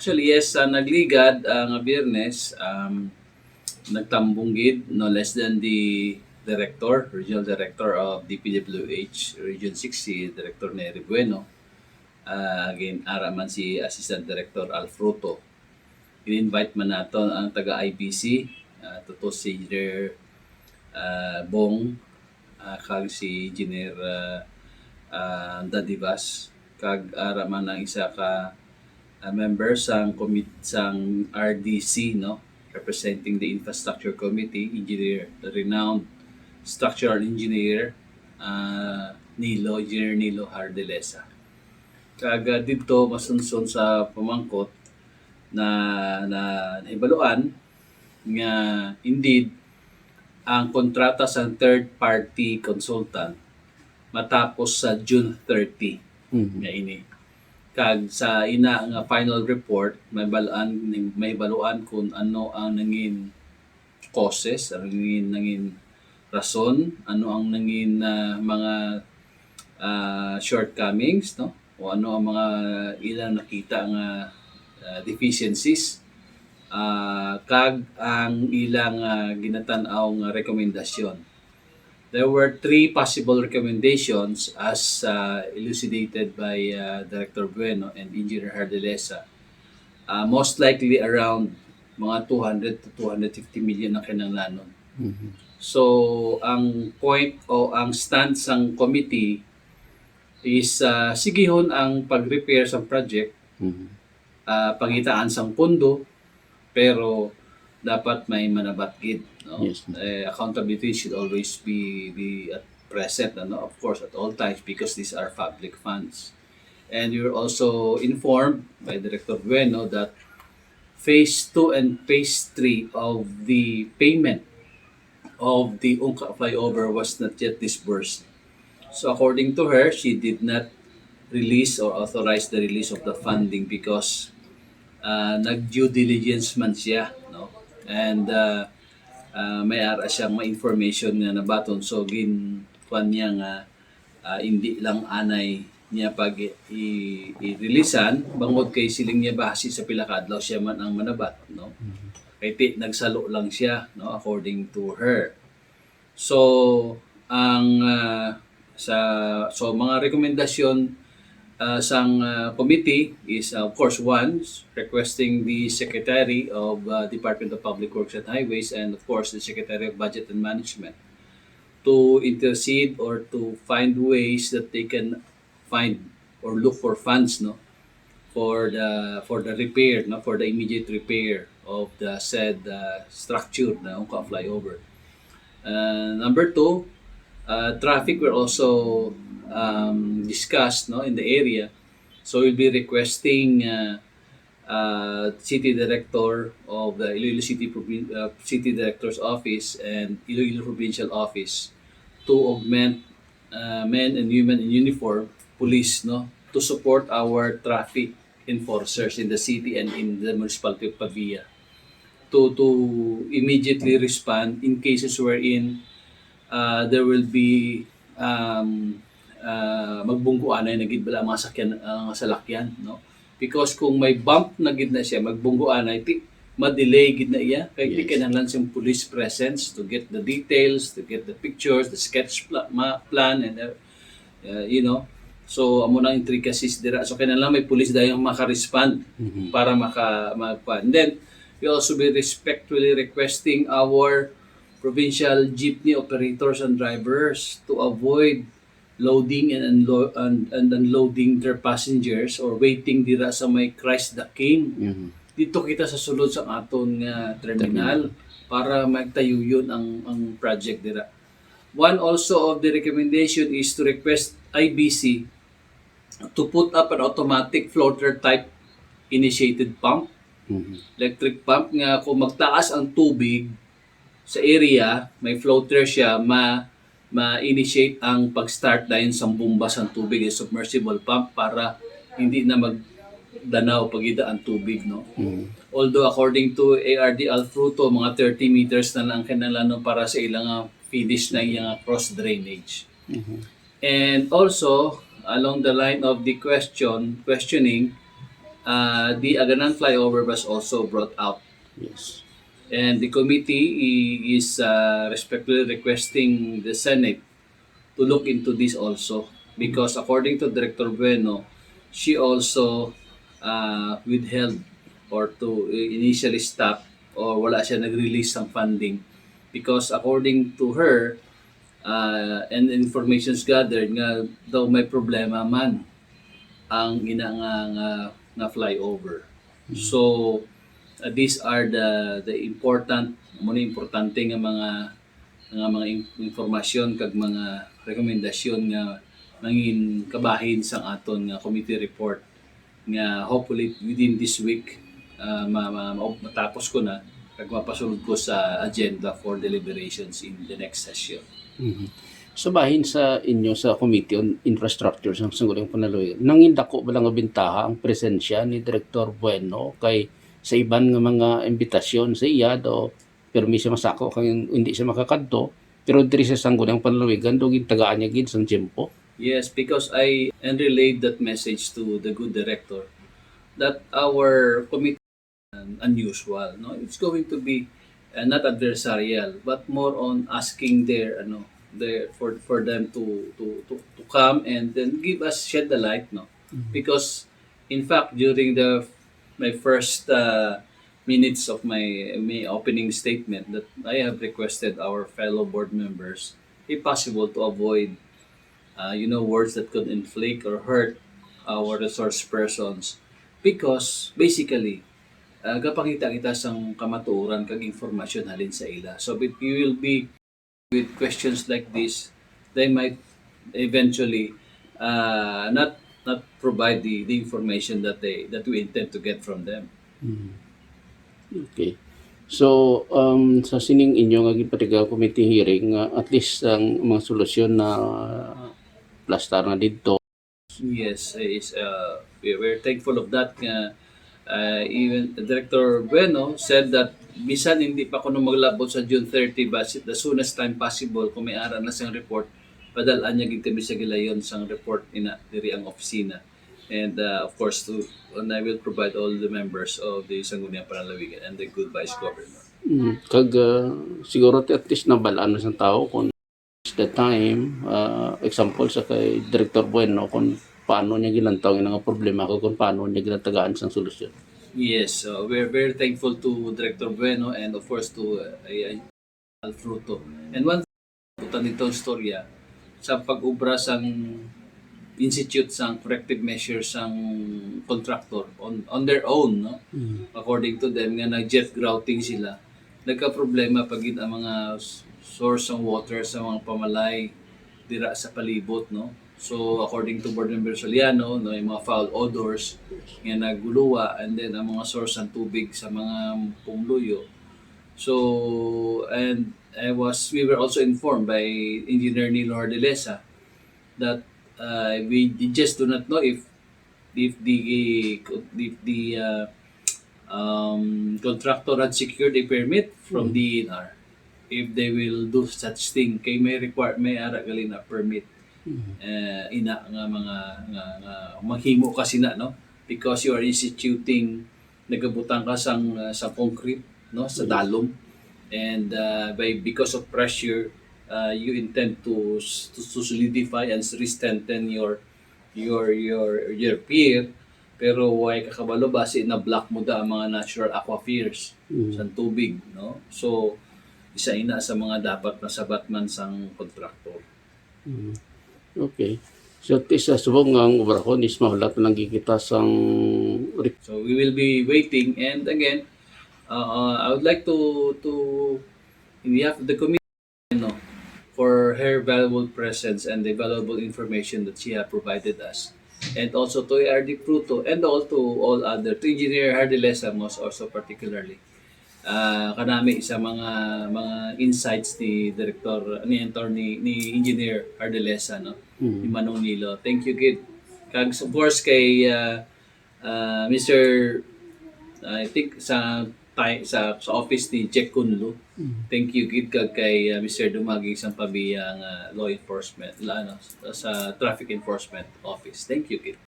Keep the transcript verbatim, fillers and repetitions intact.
Actually, yes, sa nagligad, ah, nga Biyernes, um, nagtambong gid, no less than the director, regional director of D P W H Region six, si Director Nery Bueno. Ah, again, ara man si Assistant Director Al Fruto. In-invite man nato ang taga I B C, ah, to, to si Engineer, ah, Bong, ah, kag si Engineer, ah, ah, Dadivas, kag ara man ang isa ka, ah, member sang commit-, sang R D C, no, representing the Infrastructure Committee, Engineer, the renowned structural engineer, ah, Nilo, Engineer Nilo Hardelesa. Kag, ah, didto masunson sa pamangkot na, na nahibaluan nga indeed ang kontrata sa third party consultant matapos sa June thirty Mhm. nga ini. Kag sa ina nga final report, mahibaluan, mahibaluan kung ano ang nangin causes, ano nangin, nangin rason, ano ang nangin, ah, mga, ah, shortcomings, no? O ano ang mga ilang nakita nga, ah, deficiencies, ah, kag ang ilang, ah, ginatan-aw nga rekomendasyon. There were three possible recommendations as, ah, elucidated by, ah, Director Bueno and Engineer Hardelesa. Ah, most likely around mga two hundred to two hundred fifty million ang kinahanglanon. Mhm. So, ang point o ang stance sang committee is, ah, sigihon ang pag-repair sa project, Mhm. ah, pangitaan sang pondo, pero dapat may manabat gid, no? Yes. Eh, accountability should always be, be at present, ano, of course, at all times, because these are public funds. And you're also informed by Director Bueno that phase two and phase three of the payment of the Ungka flyover was not yet disbursed. So according to her, she did not release or authorize the release of the funding because, ah, nag-due diligence man siya, no? And, ah, ah, may ara siyang mga information nga nabaton. So, gin-, kuwan niya nga, ah, hindi lang anay niya pag i-, i-, i-releasan, bangod kay siling niya basi sa pila ka adlaw siya man ang manabat, no? Mhm. Kay ti-, nagsalo lang siya, no, according to her. So, ang, ah, sa, so, mga rekomendasyon, ah, sang, ah, committee is, ah, of course, one, requesting the Secretary of, ah, Department of Public Works and Highways and, of course, the Secretary of Budget and Management to intercede or to find ways that they can find or look for funds, no, for the, for the repair, no, for the immediate repair of the said, uh, structure, the Ungka flyover. Uh, number two, uh, traffic were also, um, discussed, no, in the area. So we'll be requesting, uh, uh, City Director of the Iloilo City Provin-, uh, City Director's Office and Iloilo Provincial Office to augment, uh, men and women in uniform, police, no, to support our traffic enforcers in the city and in the municipality of Pavia to, to immediately respond in cases wherein, uh, there will be, um, uh, magbungguanay na gid bala ang mga sakyan, uh, salakyan, no? Because kung may bump na gid na siya, magbungguanay, ti-, ma-delay gid na iya, kay ti Yes. kinahanglan siyang police presence to get the details, to get the pictures, the sketch pla-, ma-, plan, and, uh, uh, you know. So, amo nang intricacies dira. So, kinahanglan may police dayon maka-respond Mhm. para maka-, magpa-, and then, we also be respectfully requesting our provincial jeepney operators and drivers to avoid loading and unlo-, and, and unloading their passengers or waiting dira sa may Christ the King. Mhm. Dito kita sa sulod sa aton nga terminal Terminal. para magtayuyon ang, ang project dira. One also of the recommendation is to request I B C to put up an automatic floater type initiated pump, Mhm. electric pump, nga kung magtaas ang tubig sa area, may floater siya, ma-, ma-initiate ang pag-start dayon sang bomba sang tubig, yung submersible pump, para hindi na magdanaw pagida ang tubig, no? Mhm. Although according to A R D Alfruto, mga thirty meters na lang ang kinahanglan para sa ilang, ah, finish na iyang cross drainage. Mhm. And also, along the line of the question, questioning, Uh, the Aganan flyover was also brought out. Yes. And the committee i- is uh, respectfully requesting the Senate to look into this also. Because according to Director Bueno, she also uh, withheld or to initially stop or wala siya nag-release ng funding. Because according to her, uh, and informations gathered nga daw may problema man ang ina nga nga, nga flyover. So uh, these are the the important, mo ni importante nga mga nga mga in- informasyon kag mga rekomendasyon nga mangin kabahin sang aton nga committee report nga hopefully within this week uh, ma- ma- ma- matapos ko na kag mapasulod ko sa agenda for deliberations in the next session. Mhm. Sa bahin sa inyo sa Committee on Infrastructure sa Sangguniang Panlalawigan, nangin dako ba lang nga bintaha ang presensya ni Director Bueno kay sa iban nga mga imbitasyon sa iya do permi siya masako kay hindi siya makakadto, pero diri sa Sangguniang Panlalawigan do gintagaan niya gid sang tiyempo? Yes, because I and relayed that message to the good director that our committee um, unusual. No, it's going to be uh, not adversarial, but more on asking their ano their for for them to to to, to come and then give us shed the light. No, because in fact during the my first uh, minutes of my my opening statement that I have requested our fellow board members, if possible, to avoid uh, you know, words that could inflict or hurt our resource persons because basically uh, gapakita kita sang kamatuoran kag informasyon halin sa ila. So if you will be with questions like this, they might eventually uh, not not provide the, the information that they that we intend to get from them. Okay. So, um, sa sining inyo nga gipatigaw committee hearing, uh, at least ang mga solusyon na plastar na didto. Yes, is uh, we- we're thankful of that nga uh, even Director Bueno said that bisan hindi pa kuno maglabot sa June thirty, but the soonest time possible kung may ara na sang report, padal-an niya gid kami sa gilayon sang report ina diri ang opisina. And uh, of course, to, and I will provide all the members of the Sangguniang Panlalawigan and the good vice governor. Mm, kag uh, siguro ti at least nabal-an na sang tao kung the time, uh, example sa kay Director Bueno kung paano niya gilantaw ang nga problema kag kung paano niya ginatagaan sang solusyon. Yes, uh, we're very thankful to Director Bueno and of course to uh, ay- ay- Alfruto. And one thing, butan dito ang istorya sa pag-ubra sang institute sang corrective measures sang contractor on on their own, no? According to them nga nag-jet grouting sila, nagka-problema pa gid ang mga s- source sang water sa mga pamalay dira sa palibot, no? So according to Board Member Soliano, no, yung mga foul odors nga naguluwa, and then ang mga source ng tubig sa mga pumuluyo. So and I was we were also informed by Engineer Nilo Hardelesa that uh, we just do not know if if the if the uh, um, contractor had secured a permit from the D E N R, if they will do such thing kay may require may ara gali na permit uh, ina nga mga nga, nga maghimo ka sina, no, because you are instituting nagabutang ka sang uh, sa concrete, no, sa dalom, and uh, by because of pressure uh, you intend to s- to, to solidify and re-strengthen your your your your pier, pero way ka kabalo basi na block mo da ang mga natural aquifers sa tubig, no? So isa ina sa mga dapat masabat man sang contractor. Mm. Okay. So, ti sa subong nga ang obrahon is mahulat na lang gikita sang rep- So we will be waiting, and again, uh, I would like to to in behalf of the committee, you know, for her valuable presence and the valuable information that she have provided us, and also to A R D Fruto and all to all other to Engineer Hardelesa most also particularly. Ah, kanami sa mga mga insights ni Director ni Attorney ni Engineer Hardelesa, no? Ni Manong Nilo. Thank you gid. Kag of course kay ah, ah, Mister I think sa ti- sa sa office ni Jack Kunlo. Thank you gid kag kay ah, Mister Dumagig sang Pabia nga law enforcement la, ano, sa traffic enforcement office. Thank you gid.